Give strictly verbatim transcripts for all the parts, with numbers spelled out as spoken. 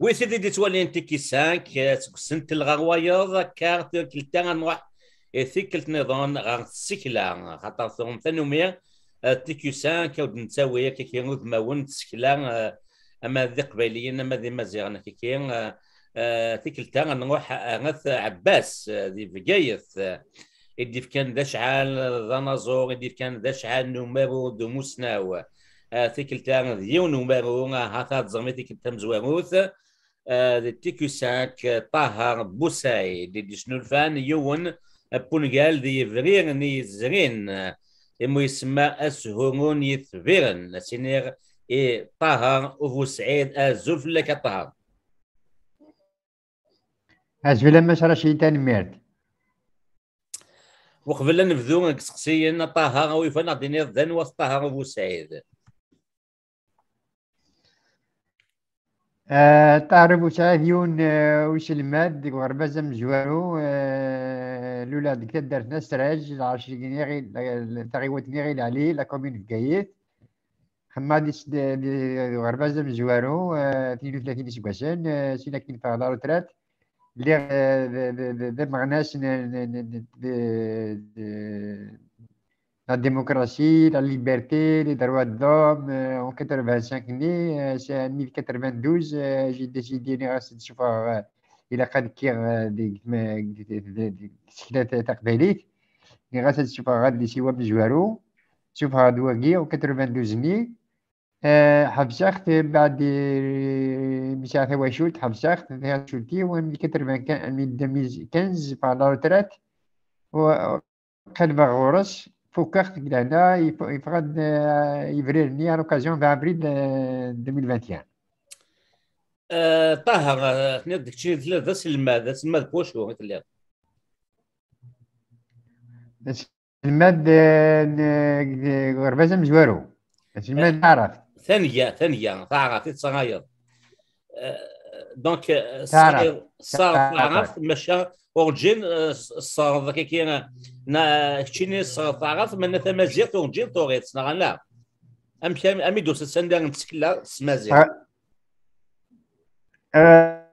Wi tid i d-ittwalin Tiki cinq, eh, seg usentel ɣer wayeḍ, akka tikkelt-a ad nruḥ i tikkelt nniḍen ɣer tsekla, xaṭer tuɣem tanumi, eh, Tiki cinq, ur d-nettawi akkaki udmawen n tsekla, eh, ama d iqbayliyen, ama d imaziɣen akkaki, eh, eh, tikkelt-a ad nruḥ ar At Ɛebbas, eh, di Bgayet, eh, i d-ifkan d acɛal d anaẓur, i d-ifkan d acɛal n umaru d umusnaw. Eh, tikkelt-a d yiwen umaru, ahat ad tẓermi tikkelt tamezwarut, eh, d Tiki cinq, eh, Ṭaher Busaid, i d-yesnulfan yiwen n wungal di yebrir n yezrin, eh, imi yesma Ashurun yetbiren. Ad s-iniɣ i Ṭaher Ubusɛid, azul fell-ak a Ṭaher. Azul a Mass Racid, tanemmirt. Uqbel ad nebdu deg iseqsiyen, a Ṭaher, a wifan ad d-tiniḍ d anwa-t Ṭaher Ubusɛid? Eh, Ṭaher Ubusɛid, yiwen, eh, uselmad deg uɣerbaz amezwaru, eh, luleɣ deg taddart n Asraj, lɛerc n Iɣil, taɣiwant n Iɣil Ɛli, la commune de Bgayet. Xemmeɣ di, di, di, di uɣerbaz amezwaru, eh, tnin u tlatin iseggasen, eh, sin akin ffɣeɣ la retraite. Lliɣ, eh, d, d, d, d ameɣnas n, n, n, de, de la démocratie, la liberté, les droits de l'homme, euh, en quatre-vingt-cinq nni, euh, c'est en mille quatre-vingt-douze, euh, j'ai décidé, nniɣ-as ad ssufɣeɣ, euh, ilaq ad kkiɣ, euh, deg tma-, deg, deg, deg, deg tsekla ta-, taqbaylit. Nniɣ-as ad ssufɣeɣ adlis-iw amezwaru. Ssufɣeɣ-d wagi en quatre-vingt-douze nni. Euh, ḥebseɣ-t, euh, baɛd, euh, mi sɛiɣ tawacult, ḥebseɣ-t, tawacult-iw, en mille quatre-vingt-quinze, en mille deux mille quinze, par la retraite. Qelbeɣ ɣur-s, fukkeɣ-t deg lehna, yef-, yeffeɣ-d, eh, yebrir-nni à l'occasion vingt avril, eh, deux mille vingt et un. Eh, Ṭaher, eh, tenniḍ-d keččini telliḍ d aselmad, d aselmad n wacu i telliḍ? D aselmad, eh, n, deg uɣerbaz amezwaru. D aselmad n taɛrabt. Tanga, tanga, taɛrabt i tesɣayeḍ. Euh, donc, euh, tesɣayeḍ, tesɣayeḍ taɛrabt, maca urǧin, euh, tesɣayeḍ akkaki, euh, na, keččini tesɣayeḍ taɛrabt, ma tamaziɣt urǧin turiḍ-tt, neɣ ala? Amek am-, ami d-tusiḍ s anda n tsekla s tmaziɣt? Ah,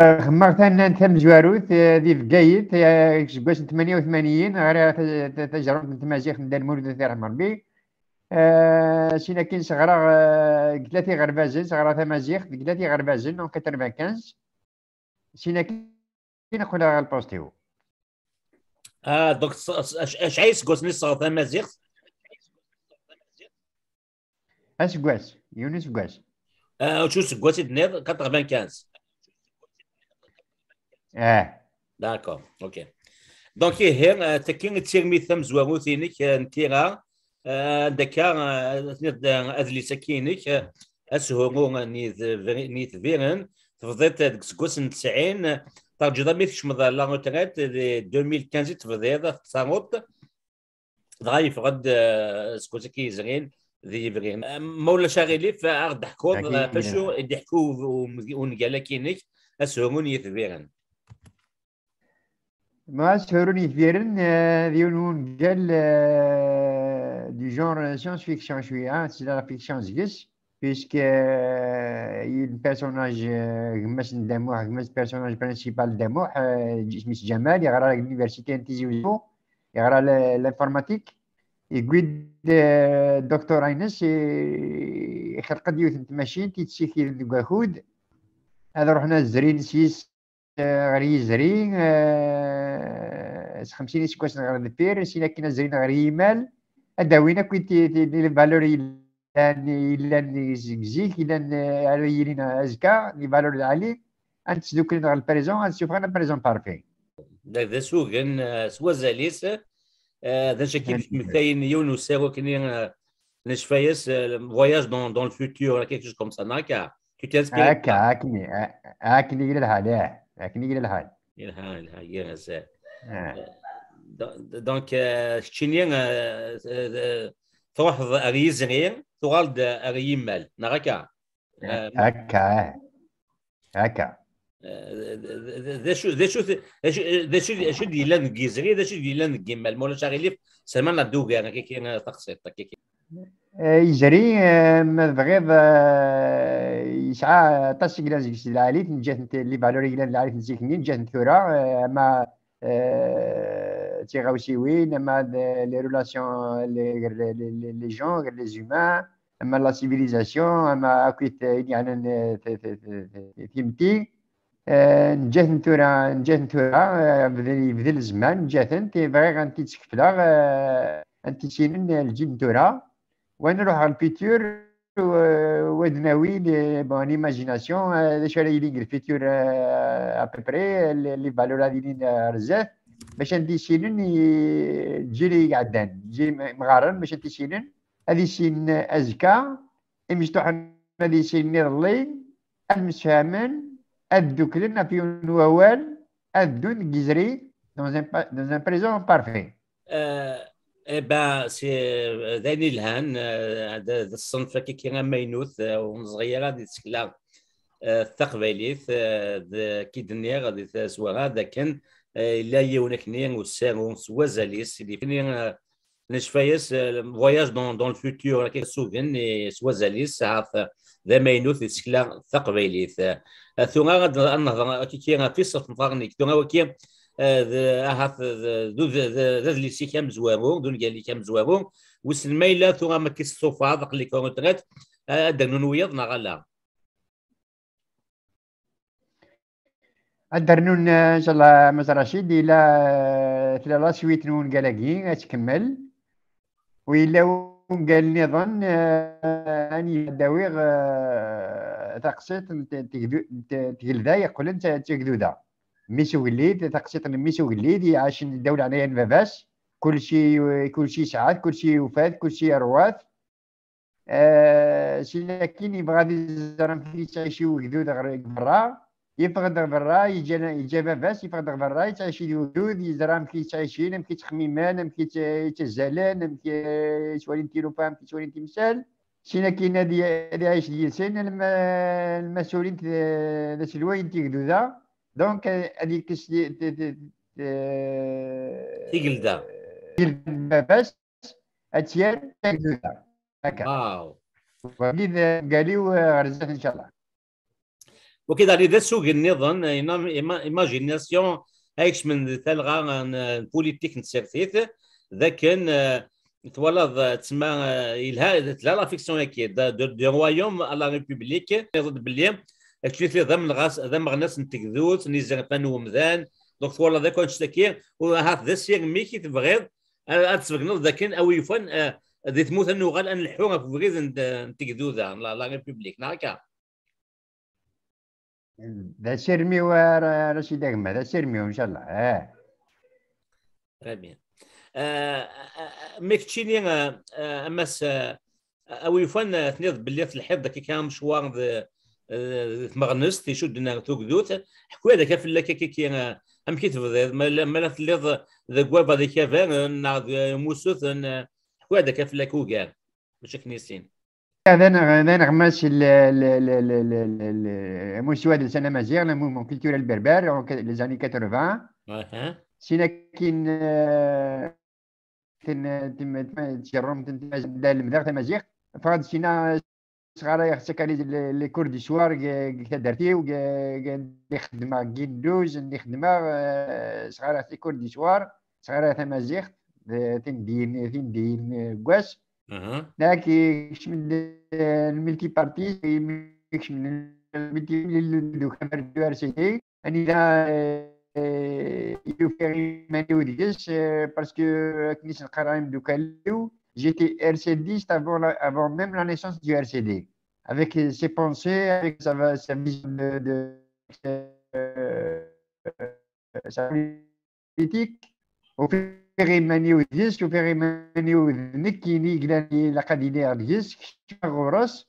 euh, xemmeɣ tanna n tamezwarut, euh, di Bgayet, euh, seg wass n tmanya u tmanyin, ɣriɣ ta-, ta-, tajerrumt n tmaziɣt n Dda Lmulud, ad t-yerḥem Rebbi. Euh, sin akin seɣraɣ, euh, deg tlata iɣerbazen, seɣraɣ tamaziɣt deg tlata iɣerbazen, en quatre-vingt-quinze. Sin akin aql-aɣ ɣer lpost-iw. Ah, donc, s-, s-, ac-, acḥal iseggasen i tesɣayeḍ tamaziɣt? Aseggas, yiwen useggas. Ah, acu useggas i d-tenniḍ? Quatre-vingt-quinze. Ah. D'accord, ok. Donc, ihi, euh, tagi d tirmit tamezwarut-inek, euh, n tira, euh, anda akka, euh, tenniḍ-d, euh, adlis-agi-inek, euh, Ashurun n yitbiren, tebdiḍ deg useggas n tesɛin, terǧiḍ armi tkecmeḍ ɣer la retraite, di deux mille quinze i tebdiḍ tettaruḍ, dɣa yeffeɣ-d, eh, seg wasaki yezrin di yebrir. Eh, ma ulac aɣilif, ad ɣ-d-teḥkuḍ, eh, acu i d-iḥku u-, u-, ungal-agi-inek, Ashurun n yitbiren? Ma Ashurun n yitbiren, eh, d yiwen wungal, eh, du genre science fiction cwiya, tesla la fiction deg-s, puisque, euh, il personnage, euh, gma-s n Dda Muḥ, gma-s personnage principal n Dda Muḥ, euh, isem-is Ǧamal, yeɣra deg l'université n Tizi Uzzu, yeɣra l-, l'informatique, yewwi-d, euh, doctorat-ines, i-, ixleq-d yiwet n tmacint i tt-issikilen deg wakud, ad ruḥen ad zrin s yis-, eh, ɣer yizri, eh, s xemsin iseggasen ɣer deffir, sin akin ad zrin ɣer yimal, ad d-awin akk i ti-, ti-, les valeurs yellan, yellan deg zik, yellan, eh, ara yilin azekka, les valeurs lɛali, ad ttduklen ɣer le présent, ad ssufɣen le présent parfait. D, d asugen, eh, s wazal-is, eh, d acu akka i d-yesmektayen yiwen n usaru akken, eh, Necfa-yas, euh, voyage dans, dans le futur, quelque chose comme ça, neɣ akka? Tu t'es inspiré de ça? Akka, akken, a-, akken i yella lḥal, ih, akken i yella lḥal. Yelha, yelha, yelha. Ah. Donc, donc, euh, keččini, euh, euh, euh, truḥeḍ ar yizri, tuɣaleḍ ar yimal, neɣ akka? Eh, akka, eh. Akka. Eh, d, d, d, d acu, d acu, d acu, d acu, d acu d-yellan deg yizri, d acu d-yellan deg yimal, ma ulac aɣilif, Salman ad d-ugar, akka, akka, taqsiṭ, akka, akka. Eh, yezri, eh, ma tebɣiḍ, eh, yesɛa aṭas i yellan zik s lɛali, neǧǧa-tent, les valeurs i yellan lɛali n zik-nni, neǧǧa-tent tura, eh, ama, eh, d tiɣawsiwin, ama d, les relations, les, les, les, les gens, les humains, ama la civilisation, ama akkit, eh, ayen yeɛnan, eh, t-, t-, t-, t-, timetti. Eh, neǧǧa-ten tura, neǧǧa-ten tura, eh, yebdel, yebdel zzman, neǧǧa-tent, eh, bɣiɣ ad tent-id-skefleɣ, eh, ad tent-issinen, eh, lǧil n tura. Wa nruḥ ɣer lfutur, eh, wa d-nawi, eh, bon, l'imagination, eh, d acu ara yilin deg lfutur, eh, à peu près, eh, les, les valeurs ad ilin, eh, ɣer zdat, bac ad tent-issinen, eh, lǧil i iɛeddan, lǧil imɣaren, bac ad tent-issinen, ad issinen, eh, azekka, imecṭuḥen ad issinen iḍelli, ad msefhamen, ad dduklen ɣef yiwen n wawal, ad ddun deg yizri, dans un pa-, dans un présent parfait. Eh, eh ben, c'est, eh, d ayen ilhan, eh, d, d ṣṣenf akkiki amaynut, eh, ur neẓri ara di tsekla, eh, taqbaylit, eh, d, ki d-nniɣ di tazwara, d akken, eh, yella yiwen akkenni usaru s wazal-is, di fini, eh, necfa-yas, eh, voyage dans, dans le futur, akka sugen, eh, s wazal-is, ahat, eh, d amaynut di tsekla taqbaylit. Eh, tura ad, ad nehḍer akkiki ɣef iṣef n Farnik. Tura waki, eh, d, ahat d, d, d, d, d adlis-ik amezwaru, d ungal-ik amezwaru. Wissen ma yella tura ma k-istufaḍ, aql-ik en retraite, eh, ad d-rnun wiyaḍ neɣ ala? Ad d-rnun, eh, inchallah, Mass Rachid, yella, eh, tella la suite n wungal-agi, ad tkemmel. U yella wungal nniḍen, eh, ani ad d-awiɣ, eh, taqsiṭ n t-, tegdu-, n t-, tgelda yeqqlen d ta-, d tagduda. Mmi-s ugellid, taqsiṭ n mmi-s ugellid, iɛacen ddaw leɛnaya n baba-s, kulci, kulci yesɛa-t, kulci yufa-t, kulci yerwa-t. Eh, sin akin yebɣa ad iẓer amek i yettɛici wegdud ɣer berra, yeffeɣ-d ɣer berra, yeǧǧa, yeǧǧa baba-s, yeffeɣ-d ɣer berra, yettɛici d wegdud, yeẓra amek i ttɛicin, amek i ttxemmimen, amek i tt-, i ttazzalen, amek i ttwalin tilufa, amek i ttwalin timsal. Sin akin ad i-, ad iɛic d yid-sen, alma, alma sulin t-, d aselway n tigduda. Donc, eh, ad yekkes ti-, ti-, ti-, ti-, Tigelda. Tigelda n baba-s, ad tt-yerr d tagduda. Akka. Wow. Wagi d, eh, mgal-iw, eh, ɣer zdat, inchallah. Ok, daɣen d asugen nniḍen, eh, ima-, ima-, imagination, ay ikecmen di talɣa n, n politique n tsertit, d akken, eh, twalaḍ, eh, tsemma, eh, yelha, tella la fiction-agi, de, de, de royaume à la république, iḍ belli, actually, d amenɣas, d ameɣnas n tegdut, n izerfan n umdan, donc twalaḍ akk annect-agi, u ahat d asirem-ik i tebɣiḍ, ad, ad tbeggneḍ d akken a wi yufan, eh, di tmurt ad nuɣal ad nleḥḥu ɣef ubrid n, n tegduda, n la, la République, neɣ akka? D asirem-iw, a Ra-, Racid a gma, d asirem-iw, inchallah. Eh. Très bien. Eh, eh, eh, ma keččini, eh, eh, a Mass, eh, a wi yufan, eh, tenniḍ belli telḥiḍ-d akka kan amecwar d, eh, d tmeɣnest icudden ar tugdut. Ḥku-yad akka fell-ak akka ki, eh, amek i tebdiḍ? Ma la, ma la telliḍ deg wabad ikabar, eh, neɣ d, eh, musut, eh, ḥku-yad akka fell-ak ugar. Bac akken issin. D aneɣ-, d aneɣmas n l-, l-, amussu adelsan amaziɣ, le mouvement culturel berbère, en qu-, les années quatre-vingts. Aha. Sin akin, eh, ten-, tem-, tem-, tjerrumt n tmaziɣt, la lemdeɣ tamaziɣt. Ffɣeɣ-d sina, sɣarayeɣ chaque année les, les cours du soir deg, deg taddart-iw, deg, deg, anda xeddmeɣ deg Yinduz, anda xeddmeɣ, eh, sɣarayeɣ les cours du soir, sɣarayeɣ tamaziɣt, d-, tindiyin, tindiyin, eh, n wass. Aha. Dak yekcem-d, eh, le multipartisme, yekcem-d le multi-, le, le, le, le, le R C D. Anida, eh, yufiɣ iman-iw deg-s, eh, parce que akken i s-neqqar imeddukal-iw, j'étais R C D iste avant la, avant même la naissance du R C D. Avec, euh, ses pensées, avec sa, sa vision de, de, euh, sa politique. Ufiɣ iman-iw deg-s, ufiɣ iman-iw d nekkini i yellan ilaq ad iliɣ deg-s, kecmeɣ ɣur-s.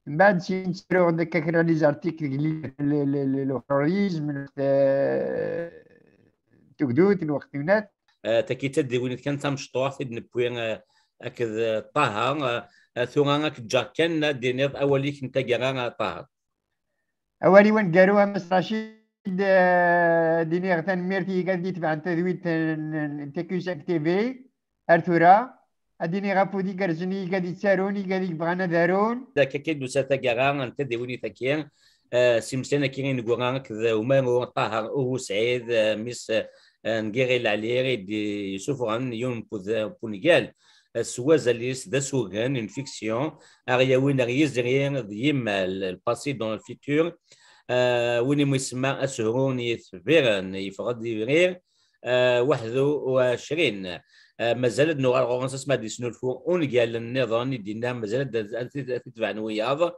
Mbeɛd sin ttruɣ-d akka kra n les articles deg le, le, le, le, le terrorisme, eh, tugdut, lweqt-nni. Eh, takita d-iwinit kan tamecṭuḥt i d-newwi, eh, akked, eh, Ṭaher, eh, eh, tura ad k-ǧǧeɣ kan ad d-tiniḍ awal-ik n taggara, eh, Ṭaher. Awal-iw aneggaru, a Mass Racid, eh, ad d-iniɣ tanemmirt i yigad i d-itebɛen tadwilt n, n, n T Q cinq T V ar tura. ad d-iniɣ afud igerrzen i yigad yettarun, i yigad i yebɣan ad arun. Akka kan d-tusa taggara n tadiwennit-agi, eh, s imeslayen-agi ineggura akked umaru Ṭaher Ubu Sɛid, eh, mmi-s, eh, n Giɣil Ɛli, i d-yessufɣen yiwen n wungal, eh, s wazal-is d asugen, une fiction, ara yawin ar yizri d yimal, le passé dans le futur, eh, win imu isemma Asehru n Yitbiren, yeffeɣ-d Ibrir, eh, waḥed u ɛecrin. Eh, mazal ad nuɣal ɣur-s asmi ad d-yesnulfu ungalen nniḍen i d-yenna mazal ad, ad, ad t-itebɛen wiyaḍ.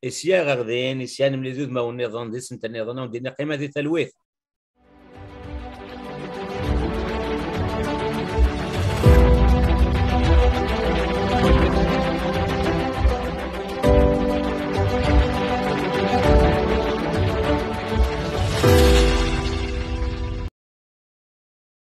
Sya ɣer din, sya nemlil d udmawen nniḍen, d isental nniḍen, ad wen-d-iniɣ qqimet di talwit.